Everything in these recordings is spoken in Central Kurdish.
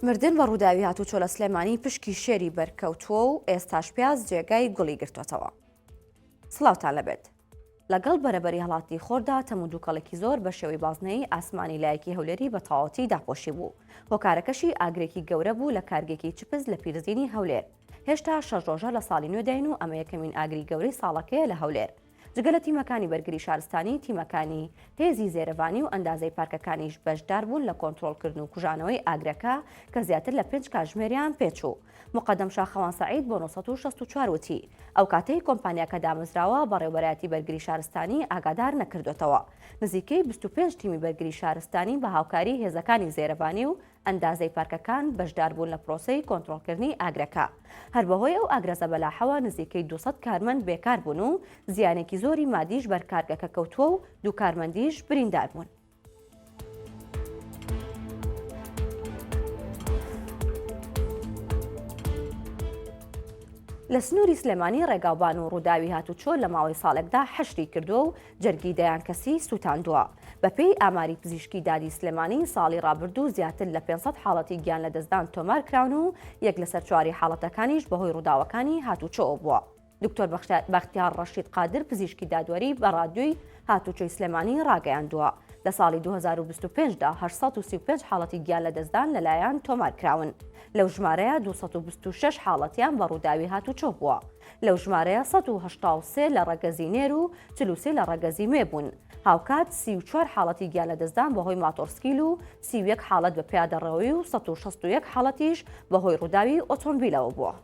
مردن بە ڕووداوی هاتوچۆ لە سلێمانی پشکی شێری بەرکەوتووە و ئێستاش پیاز جێگای گوڵی گرتووەتەوە. سڵاوتان لەبێت. لەگەڵ بەرەبەری هەڵاتنی خۆردا تەم و دووکەڵێکی زۆر بە شێوەی بازنەیی ئاسمانی لایەکی هەولێری بە تەواوەتی داپۆشیبوو. هۆکارەکەشی ئاگرێکی گەورە بوو لە کارگەیەکی چپس لە پیرزینی هەولێر. هێشتا شەش ڕۆژە لە ساڵی نوێداین و ئەمە یەکەمین ئاگری گەورەی ساڵەکەیە لە هەولێر. جگە لە تیمەکانی بەرگری شارستانی، تیمەکانی هێزی زێرەڤانی و ئەندازەی پارکەکانیش بەشداربوون لە کۆنترۆڵکردن و کوژانەوەی ئاگرەکە کە زیاتر لە پێنج کاتژمێریان پێچوو. موقەدەم شاخەوان سەعید بۆ 964 وتی، ئەو کاتەی کۆمپانیاکە دامەزراوە، بەڕێوەبەرایەتی بەرگری شارستانی ئاگادار نەکردووەتەوە. نزیکەی 25 تیمی بەرگری شارستانی بە هاوکاری هێزەکانی زێرەڤانی و ئەندازەی پارکەکان بەشداربوون لە پرۆسەی کۆنترۆڵکردنی ئاگرەکە. هەر بەهۆی ئەو ئاگرە زەبەلاحەوە نزیکەی 200 کارمەند بێکار بوون و زیانێکی زۆری مادیش بەر کارگەکە کەوتووە و دوو کارمەندیش بریندار بوون. لە سنووری سلێمانی ڕێگاوبان و ڕووداوی هاتوچۆ لە ماوەی ساڵێکدا حەشری کردووە و جەرگی دەیان کەسی سووتاندووە. بەپێی ئاماری پزیشکی دادی سلێمانی ساڵی ڕابردوو زیاتر لە 500 حاڵەتی گیان لەدەستدان تۆمار کراون و یەک لەسەر چواری حاڵەتەکانیش بەهۆی ڕووداوەکانی هاتوچۆوە بووە. دکتۆر بەختیار ڕەشید قادر پزیشکی دادوەری بە ڕادیۆی هاتوچۆی سلێمانی ڕاگەیاندووە، لە ساڵی 2025 دا 835 حاڵەتی گیانلەدەستدان لەلایان تۆمارکراون، لەو ژمارەیە 226 حاڵەتیان بە ڕووداوی هاتوچۆ بووە، لەو ژمارەیە 183 لە ڕەگەزی نێر و 43 لە ڕەگەزی مێ بوون، هاوکات 34 حاڵەتی گیانلەدەستدان بەهۆی ماتۆڕسکیل و 31 حاڵەت بە پیادەڕەوی و 161 حاڵەتیش بەهۆی ڕووداوی ئۆتۆمبیلەوە بووە.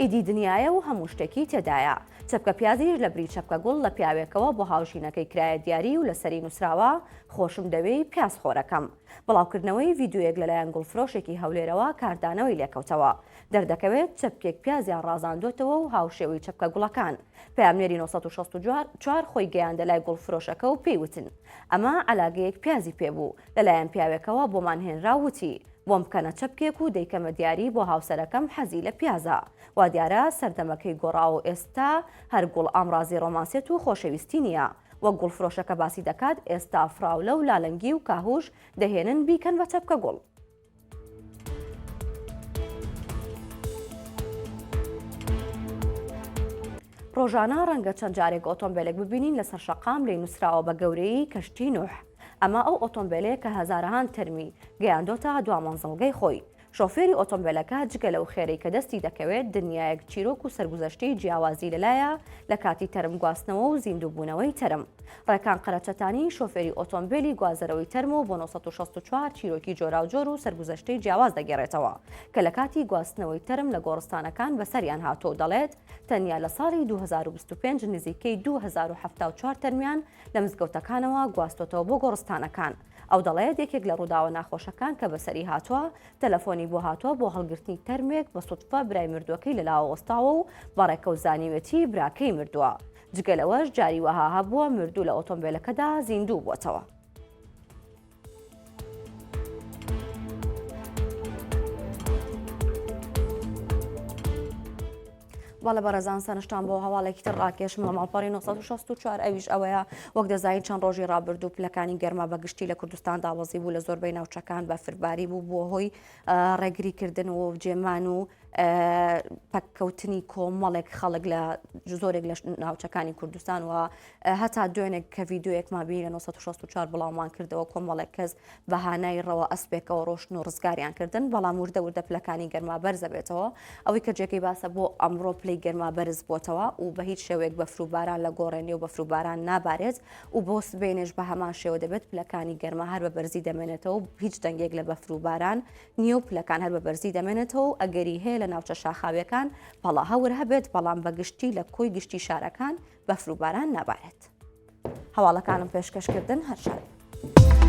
ئیدی دنیایە و هەموو شتێکی تێدایە. چەپکە پیازیش لە بری چەپکە گوڵ لە پیاوێکەوە بۆ هاوژینەکەی کرایە دیاری و لەسەری نووسراوە خۆشم دەوێی پیاز خۆرەکەم. بڵاوکردنەوەی ڤیدیۆیەک لەلایەن گوڵفرۆشێکی هەولێرەوە کاردانەوەی لێکەوتەوە. دەردەکەوێت چەپکێک پیازیان ڕازاندووەتەوە و هاوشێوەی چەپکە گوڵەکان. پەیامنێری 964 خۆی گەیاندە لای گوڵفرۆشەکە و پێی وتن ئەمە عەلاگەیەک پیازی پێ بوو لەلایەن پیاوێکەوە بۆمان هێنرا و وتی بۆم بکەنە چەپکێک و دەیکەمە دیاری بۆ هاوسەرەکەم حەزی لە پیازە. وادیارە سەردەمەکەی گۆڕاوە و ئێستا هەر گوڵ ئامڕازی ڕۆمانسیەت و خۆشەویستی نییە. وەک گوڵفرۆشەکە باسی دەکات ئێستا فراولە و لالەنگی و کاهوش دەهێنن بیکەن بە چەپکە گوڵ. ڕۆژانە ڕەنگە چەند جارێک ئۆتۆمبێلێک ببینین لەسەر شەقام لێی نووسراوە بە گەورەیی کەشتی نوح. ئەمە ئەو ئۆتۆمبێلەیە کە هەزارەهان تەرمی گەیاندۆتە دوا مەنزڵگەی خۆی. شۆفێری ئۆتۆمبێلەکە جگە لەو خێرەی کە دەستی دەکەوێت، دنیایەک چیرۆک و سەرگوزەشتەی جیاوازی لەلایە لە کاتی تەرم گواستنەوە و زیندووبوونەوەی تەرم. ڕێکان قەرەچەتانی، شۆفێری ئۆتۆمبێلی گوازەرەوەی تەرم و بۆ 964 چیرۆکی جۆراوجۆر و سەرگوزەشتەی جیاواز دەگێڕێتەوە کە لە کاتی گواستنەوەی تەرم لە گۆڕستانەکان بەسەریان هاتووە و دەڵێت تەنیا لە ساڵی 2025 نزیکەی 2074 تەرمیان لە مزگەوتەکانەوە گواستۆتەوە بۆ گۆڕستانەکان. ئەو دەڵێت یەکێک لە ڕووداوە ناخۆشەکان کە بەسەری هاتووە، تەلەفۆنی بۆ هاتووە بۆ هەڵگرتنی تەرمێک بە سوتفە برای مردووەکەی لەلاوە وەستاوە و بەڕێکەوت زانیوێتی براکەی مردووە. جگە لەوەش جاری وەها هەبووە مردوو لە ئۆتۆمبێلەکەدا زیندوو بووەتەوە. بەڵێ بەڕێزان سەرنجتان بۆ هەواڵێکی تر ڕاکێشم لە ماڵپەڕی 964 ئەویش ئەوەیە وەک دەزانین چەند ڕۆژی ڕابردوو پلەکانی گەرما بە گشتی لە کوردستان دابەزی بوو لە زۆربەی ناوچەکان بەفرباری بوو بووە هۆی ڕێگریکردن و جێمان و پەککەوتنی کۆمەڵێک خەڵک لە زۆرێک لە ناوچەکانی کوردستان و هەتا دوێنێک کە ڤیدیۆیەکمان بینی لە 964 بڵاومان کردەوە کۆمەڵێک کەس بە هانای ڕەوە ئەسپێکەوە ڕۆشتن و ڕزگاریان کردن بەڵام وردە وردە پلەکانی گەرما بەرزەبێتەوە ئەوەی کە جێگەی باسە بۆ ئەمڕۆ پلەی گەرما بەرز بۆتەوە و بە هیچ شێوەیەک بەفر و باران لە گۆڕێ نیە و بەفر و باران نابارێت و بۆ سبەینێش بە هەمان شێوە دەبێت پلەکانی گەرما هەر بە بەرزی دەمێنێتەوە و هیچ دەنگێک لە بەفر و باران نیە و پلەکان هەر بە بەرزی دەمێنێتەوە و ئەگەری هەیە لە ناوچە شاخاویەکان پەڵە هەور هەبێت بەڵام بە گشتی لە کۆی گشتی شارەکان بەفر و باران نابارێت. هەواڵەکانم پێشکەش کردن هەر شاد.